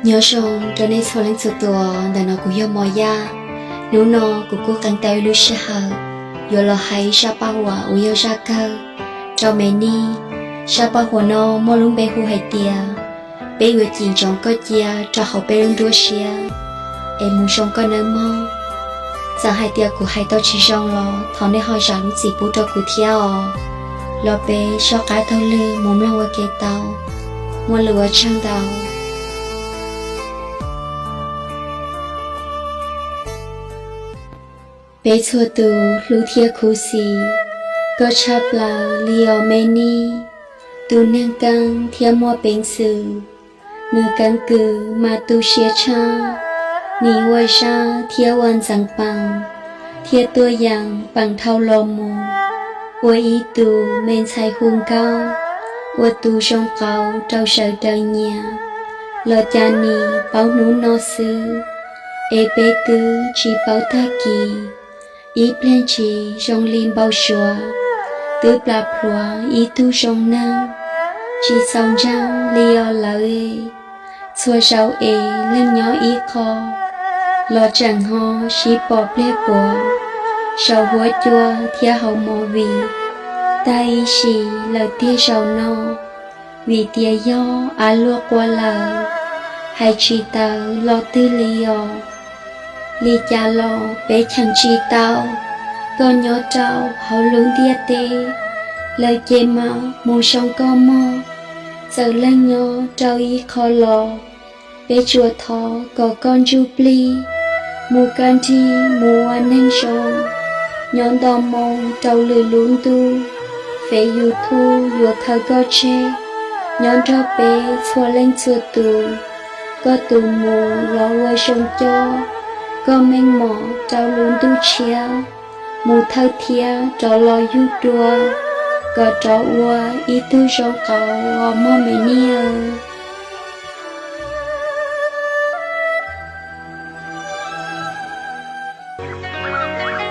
Nyob zoo rau nej txhua leej txhua tus, ntawm no kuv yog Mos Yaj. Hnub no kuv kuj qee tau ib lub sij hawm yuav los hais ib zaj paj huam uas yog zaj kawg rau Me Nij. Zaj paj huam no muaj lub npe hu hais tias, peb yuav cim ntsoov koj cia rau hauv peb lub nruab siab es mus zoo koj nawb mog. Txawm hais tias kuv hais tau tsis zoo los thov nej ho zam lub txim pub rau kuv thiab os. Los peb soj qab taug lw mus mloog ua ke tau. Muaj lus ua tsaug ntau. Peb txhua tus hlub thiab khuv xim koj tshaj plaws li os Me Nij. Tus neeg keeb thiab muaj peev xwm, nws keeb kwm mas tu siab tshaj. Nim ua zaj thiab ua ntxeev peem, thiab tuaj yeem peem dhau los mus, ua ib tus me ntxhais hu nkauj, ua tus zoo qauv rau sawv daws nyiam, los cas nim paub hnub no xwb, es peb twb tsis paub tag kis. Ib pliag ntshis zoo li npau suav, twb plam plhuav ib tug zoo neeg, tsis txaus ntseeg li os lawv. Txhua zaus es leej nyob ib qho, los tseem ho sib pom pliag puav, saum huab cua thiab hauv movie, tag ib sim lawm tiag zaum no. Vim tias yog av luaj qua lawm, hais tsis tawm los twg li os. Li cas los peb cheem tsis tau koj nyob rau hauv lub ntiaj teb, lawv ces mam mus zoo koj mog. Txawm leej nyob rau ib qho los, peb tsuas thov kom koj ntsuj plig mus kaj nrig mus ua neeg zoo, nyob nto moo rau lwm lub ntuj, fev YouTube yuav khaws koj tseg. Nyob nrog peb txhua leej txhua tus, koj tus mus los ua zoo coj, koj meej mom rau lub ntuj tshiab, mus thawj thiab rov los yug dua, kom rov ua ib tug zoo qauv os mog Me Nij.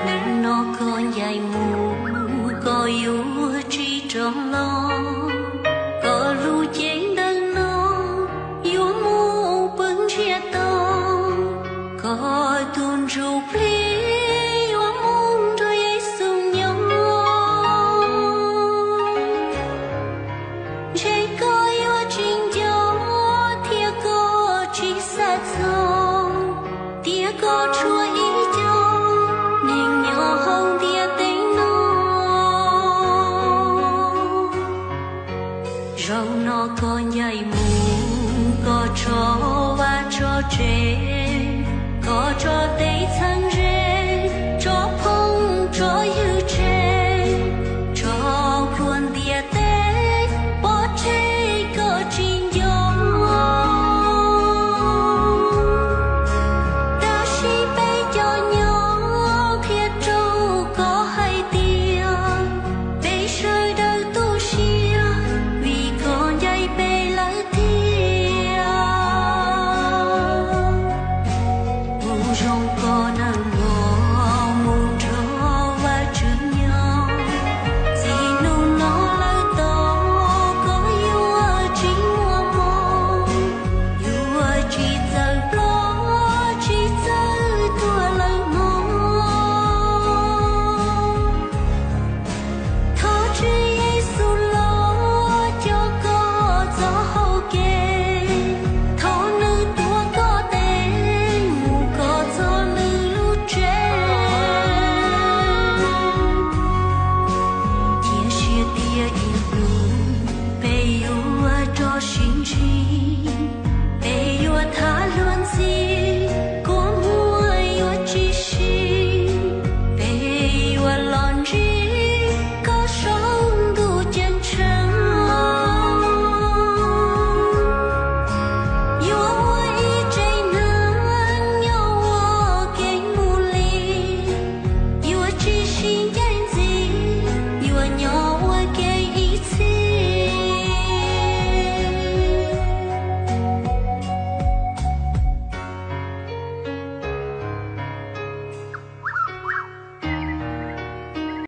Hnub no koj ncaim mus, koj yuav tsis rov los, koj lub cev ntawm no yuav mus pw ntsiag to, koj tus ntsuj plig yuav mus nrog Yexus nyob. Ntshe koj yuav tsis nco thiab koj tsis xav txog tias koj tshuav ib co neeg nyob hauv ntiaj teb no. Zaum no koj ncaim mus, koj tso vaj tso tsev, koj tso tej txheej